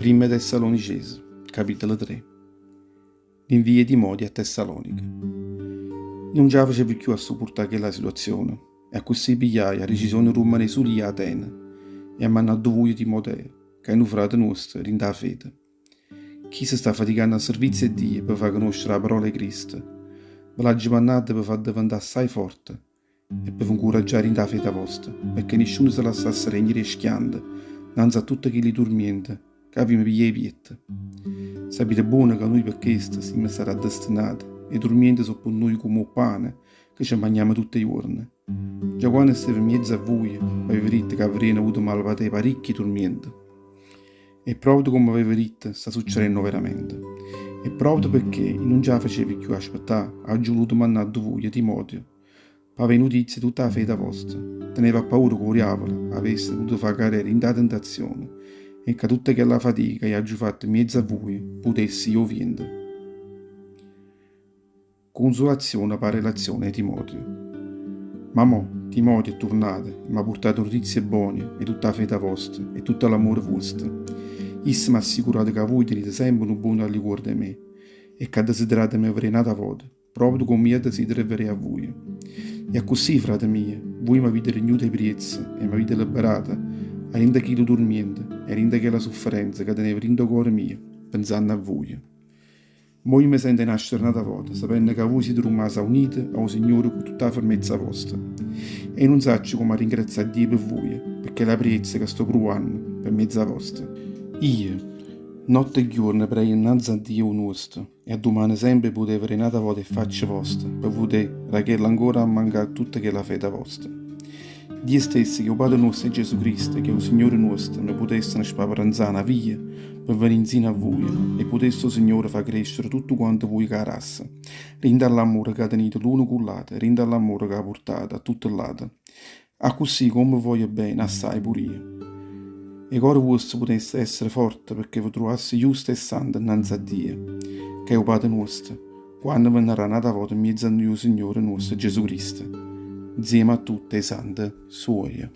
Primma Tessalonicese, capitolo 3. L'invio 'e Timoteo a Tessalonica. Io nun ce 'a facevo cchiù a suppurtà chella situazione e accussì pigliaje 'a decisione 'e rummanè sulo io a Atene e a mannà addu vuje Timoteo, ca è nu frate nuosto dint' 'a fede. Chisto sta faticanno a servizio 'e Dio pe fa conoscere 'a parola 'e Cristo. Ve l'aggio mannato pe fa addeventà assaje forte e pe ve 'ncuraggià dint' 'a fede vosta, pecché nisciuno se lassasse regnere 'e schiante 'nnanze a tutte chilli turmiente ca avimmo piglià 'e pietto. Sapite buono ca nuje pe chesto simme state addestinate, 'e turmiente so' pe nuje comme 'o ppane ca ce magnammo tutt' 'e juorne. Già quanno stevo 'mmiezzo a vuje v'avevo ditto ca avrieno avuto malapatè paricchi turmiente. E proprio comme avevo ditto sta succerenno overamente. E proprio pecché i' nun ce 'a facevo cchiù a aspettà, aggio vuluto mannà addu vuje Timoteo, P'avè nutizie 'e tutta 'a fede vosta, tenevo appaura ca 'o diavolo avesse pututo fa cadè dint' 'a tentazione e ca tutta chella fatica ca i' aggio fatto 'mmiezzo a vuje putesse ì 'o viento. Cunsulazione p' 'a relazione 'e Timoteo. Ma mò Timoteo è turnato e m'ha purtato nutizie bone 'e tutta 'a fede vosta e tutto l'ammore vuosto. Isso m'ha assicurato ca vuje tenite sempe nu buono allicuordo 'e me e ca desiderate 'e me vedè n'ata vota. Proprio comm' io desidero 'e vedé a vuje. E accussì, frate mio, vuje m'avite rignuto 'e priezza e m'avite liberato 'a dint' 'a chillu turmiento e 'a dint' 'a chella sufferenza ca tenevo dint' 'o core mio, penzanno a vuje. Mo io me sento 'e nascere n'ata vota, sapenno ca vuje site rummase aunite a 'o Signore cu tutta 'a fermezza vosta. E io nun saccio comme ringrazià a Dio pe vuje, pe chella priezza ca sto pruvanno pe mezza vosta. Io, notte e ghiuorno prejo 'nnanze a Dio 'o nuosto, E addumane sempe 'e putè verè n'ata vota 'e ffacce voste, pe vudè da chella ancora ammancà tutta chella fede vosta. Dio stesso, ch'è 'o Patre nuosto e Gesù Cristo, ch'è 'o Signore nuosto, me putessero spaparanzà na via pe venì nzino a vuje, e putesse 'o Signore fa crescere tuttu quante vuje cu 'a grassa, dint' 'a l'ammore ca tenite l'uno cu ll'ato e dint' 'a l'ammore ca purtate a tutte ll'ate. Accussì comme ve voglio bene assaje pur'io. 'E core vuoste putesse essere forte pecché ve truvasse juste e sante 'nnanze a Dio, ca è 'o Pate nuosto, quanno vennarrà n'ata vota 'mmiezzo a nuje 'o Signore nuosto Gesù Cristo, 'nzieme a tutte 'e sante suoje.